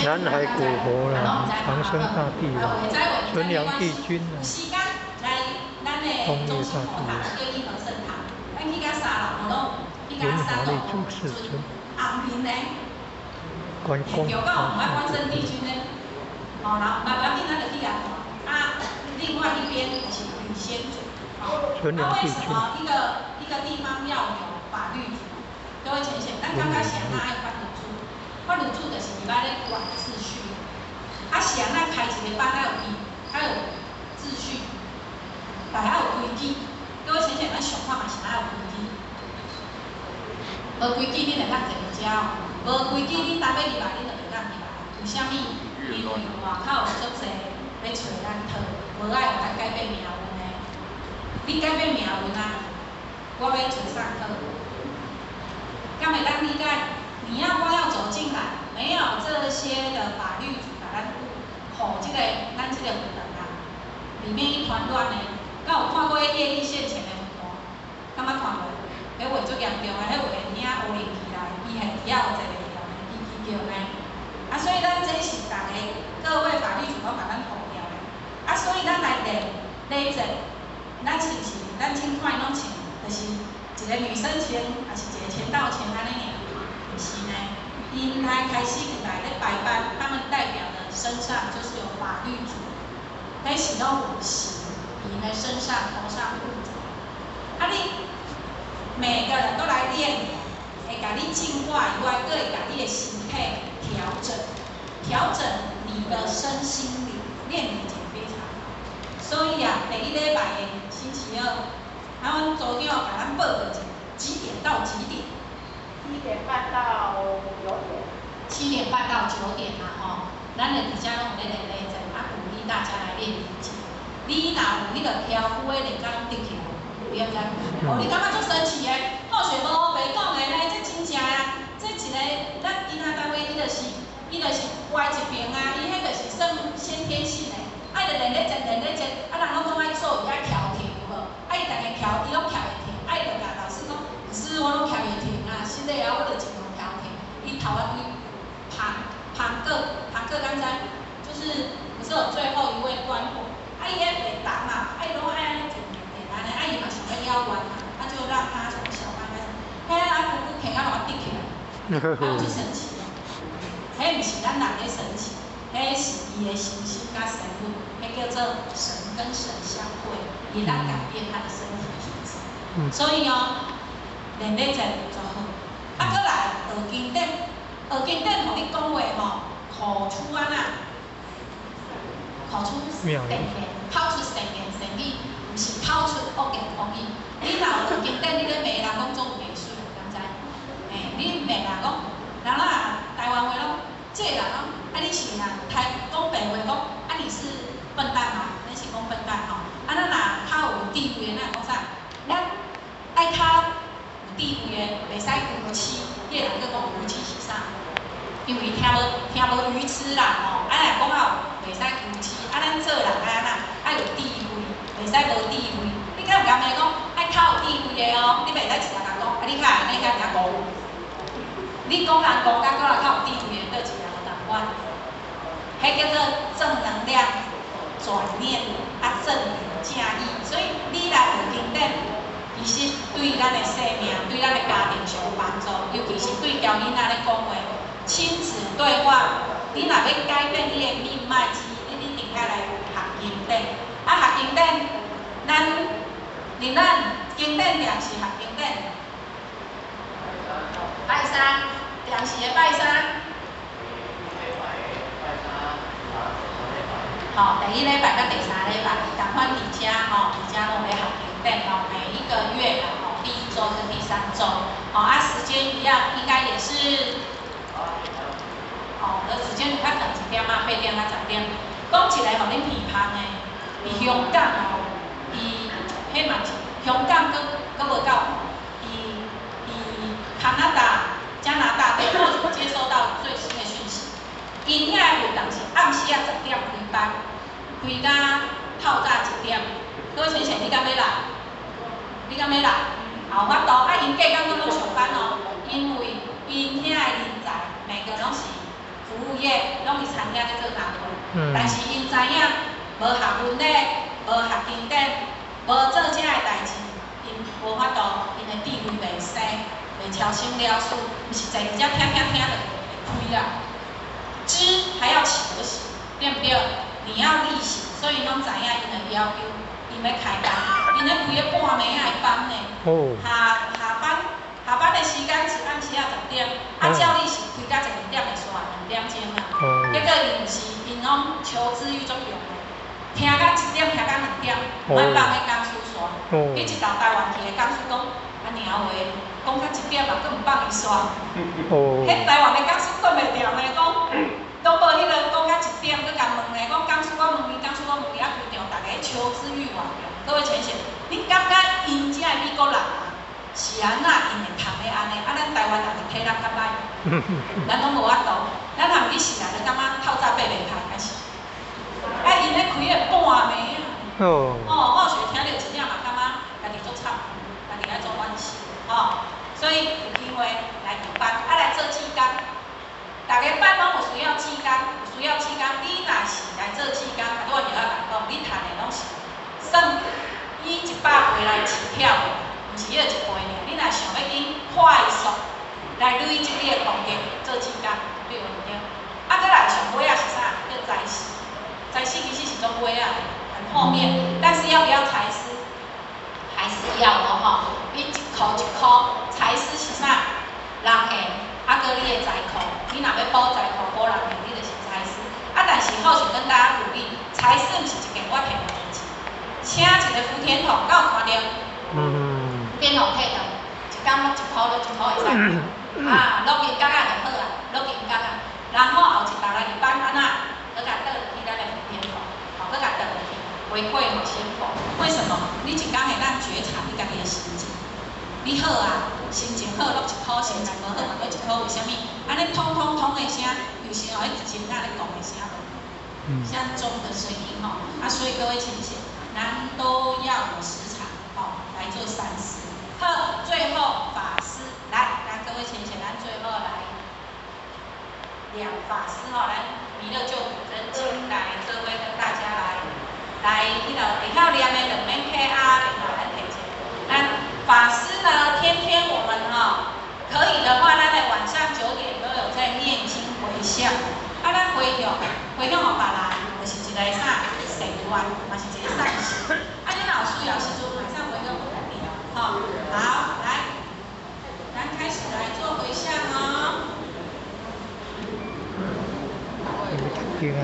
南海古佛啦，長生大帝啦，純陽帝君啦，東嶽大帝，文華力祖師尊，關公。哦，然後嘛無要緊，咱就去共看。啊，另外一邊是呂先祖。哦，啊，為什麼一個一個地方要有法律組？各位淺顯，咱感覺是按怎愛法律組？法律組就是佇咧管秩序。啊，是按怎開一個班愛有規，愛有秩序，大家有規矩。各位淺顯，咱上課嘛是愛有規矩。無規矩，恁會當坐佇遮哦。無規矩，恁逐欲入來，恁就袂當入來。為啥物？因為外口有足濟欲揣咱討，無愛予咱改變命運的。你改變命運啊，我欲揣啥討？敢會當理解？你要我要走進來，沒有這些的法律組共咱護這個咱這個佛堂啊，裡面一團亂的。敢有看過彼業力現前的佛陀？敢捌看無？彼畫足嚴重的，彼畫領烏龍起來，伊還佇遐有一個嘰嘰叫呢。啊，所以咱這是逐个各位法律組攏共咱護牢的。啊，所以咱來練禮節，咱是毋是咱凊看伊攏穿，就是一個女生穿，抑是一個乾道穿按呢爾？毋是呢，𪜶來開始入來咧排班，他們代表的身上就是有法律組，彼是攏有神佇𪜶的身上頭上護著。啊，你每個人都來練，會共你淨化以外，閣會共你的身體調整，調整你的身心靈，練禮節非常好。所以啊，第一禮拜的星期二，啊，阮組長共咱報告一下，幾點到幾點？ 7點半到9點。 7點半到9點啦吼，咱會佇遮攏有咧練禮節，啊，鼓勵大家來練禮節。你若有彼個飄忽的，練甲攏得去無？你知毋知？哦，你感覺足神奇的？好學無白講的呢，這真正啊，這一個咱其他單位伊就是歪一邊啊，伊彼就是算先天性的，啊，伊就練禮節練禮節，啊，人攏講愛做伊愛徛停有無？啊，伊逐个徛，伊攏徛會停，啊，伊就共老師講，老師我攏徛會停啊，實的啊，我就盡量徛停。伊頭仔規旁旁個旁個敢知？就是不是有最後一位關火，啊，伊彼袂動嘛，啊，伊攏愛按呢靜靜靜按呢，啊，伊嘛想欲了願嘛，啊，就讓他從小班開始，彼啊久久徛啊，予我直起來，啊，有足神奇的。彼毋是咱人咧神奇，彼是伊的神心佮神魂，彼叫做神跟神相會，伊當改變他的身體體質。所以哦，練禮節足好。啊，閣來學經典，學經典，予你講話吼，口出按怎？口出善言，口出善言善語，毋是口出惡言惡語。你若有學經典，你咧罵人講足有藝術，敢知？嘿，你罵人講，人啊台灣話攏，這個人講，啊你是啊台講白話講，啊你是笨蛋嗎？你是講笨蛋吼？啊咱若較有智慧的，咱會講啥？咱愛較有智慧的，袂使愚痴，彼個人閣講愚痴是啥？因為聽無愚痴啦吼，啊若講較袂使愚痴，啊咱做人愛按怎？愛有智慧，袂使無智慧。你敢有共伊講愛較有智慧的哦？你袂使直接共講，啊你較會按呢較爾戇。你講人戇佮閣來較有智慧的，佗一个無仝款？彼叫做正能量轉念啊，正正義。所以你來學經典，其實對咱的生命、對咱的家庭上有幫助，尤其是對交囡仔咧講話，親子對話。你若欲改變你的命脈基因，你一定愛來學經典。啊，學經典，咱佇咱經典定時學經典，拜三，定時的拜三。吼，第一禮拜佮第三禮拜，仝款佇遮吼，佇遮攏有咧學經典吼，每一個月啦吼，第一週跟第三週，吼啊時間一樣，應該也是，哦，時間有較長一點啊，8點到10點。講一個予恁耳芳的，佇香港哦，佇彼嘛是香港閣閣無夠，佇加拿大，加拿大對我接收到最新的訊息，𪜶遐的活動是暗時仔10點開班，開到透早1點。各位淺顯，你敢欲來？你敢欲來？有法度啊！𪜶隔工閣攏上班哦，因為𪜶遐的人才每個攏是服務業，攏攏佇餐廳咧做工課。但是𪜶知影無學問咧，無學經典，無做這个代誌，𪜶無法度，𪜶的智慧袂生，袂超生了事，毋是坐佇遮聽聽聽就會開啦。知還要起而行，對毋對？你要力行，所以攏知影𪜶的要求，𪜶欲開班，𪜶咧開個半暝仔的班呢。下下班下班的時間是暗時仔10點，啊，照理是開到12點會煞，2點鐘啦。結果𪜶毋是，𪜶攏求知欲足強的，聽到1點，聽到2點，莫放彼講師煞。彼一道台灣去的講師講，啊娘話，講到1點嘛，閣毋放伊煞。彼台灣的講師擋袂牢呢，講，都無彼个講到1點，閣共問呢，講講師我問你，講師我問你，啊規場逐家求知欲偌強。各位淺顯，你感覺𪜶遮的美國人啊，是按怎𪜶會通咧按呢？啊，咱台灣人的體力較歹，咱攏無法度，咱含去時來就感覺透早爬袂開開始。啊，𪜶咧開个半暝啊！哦，我有時聽著真正嘛感覺家己足慘，家己愛做惋惜，吼。所以有機會來入班，啊來做志工。逐个班攏有需要志工，有需要志工。你若是來做志工，啊，拄仔就愛共講，你趁的攏是算以100倍來起跳的，毋是彼個一倍爾。你若想欲緊快速來累積你的功德，做志工，對毋對？啊，閣來上尾仔是啥？叫財施。財施其實是足尾仔的，很後面。但是要不要財施？還是要哦吼。你一箍一箍，財施是啥？人緣，啊，閣你的財庫，你若欲補財庫、補人緣，你就是財施。啊，但是好想跟大家鼓勵，財施毋是一件我提的代誌，請一个福田桶，敢有看著？福田桶提轉，一工落一箍落一箍會使。啊，落金角仔就好啊，落金角仔。然後後一擺來入班按怎？閣共倒入去咱的福田桶，吼，閣共倒入去回饋予仙佛。為什麼？你一工會當覺察你家己的心情。你好啊，心情好落一箍，心情無好嘛閣一箍，為啥物？按呢通通通的聲，有時候彼一陣仔咧講的聲無，像鐘的聲音吼。啊，所以各位淺顯，咱都要有時常吼來做善事。好，最後法師來，來各位淺顯，咱最後來兩法師吼，來彌勒救苦真經來這位跟大家來來彼个會曉念的就免客啊，另外咱提一下。咱法師呢，天天我們哈可以的話，咱的晚上9點都有在念經迴向。啊，咱迴向迴向予別人，就是一個啥善願，嘛是一個善事。啊，你若有需要時陣，馬上迴向予家己吼。好，來，咱開始來做迴向哦。對啊。